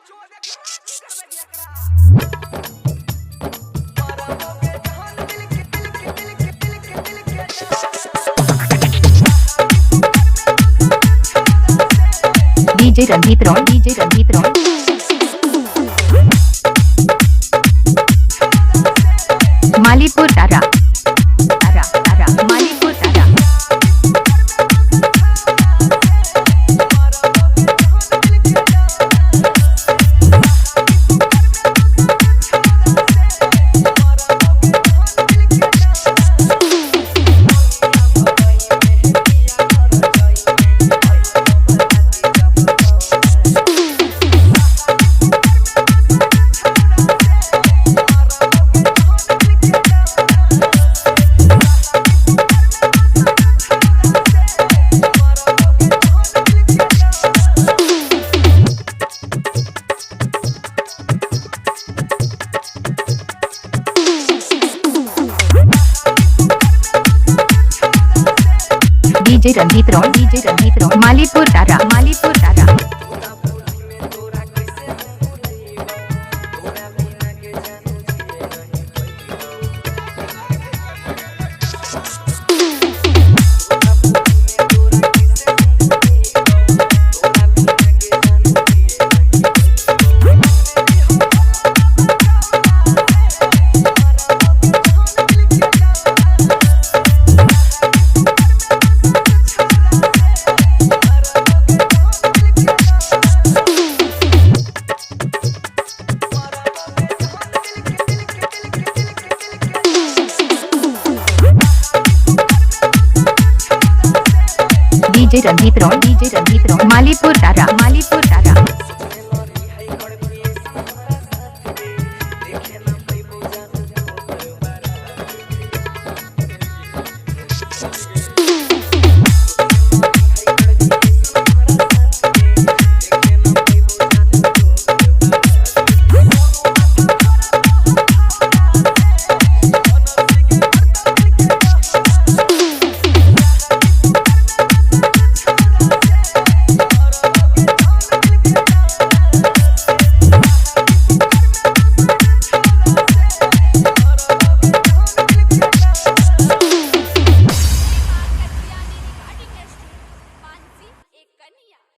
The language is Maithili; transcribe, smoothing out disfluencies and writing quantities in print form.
DJ Ranjit Roy, DJ Ranjit Roy, Malipur Tara, Tara Tara, Malipur Tara. DJ Ranjit Roy, DJ Ranjit Roy, Malipur Tara, Malipur Tara. DJ Ranjit Roy, DJ Ranjit Roy, Malipur Tara, Malipur.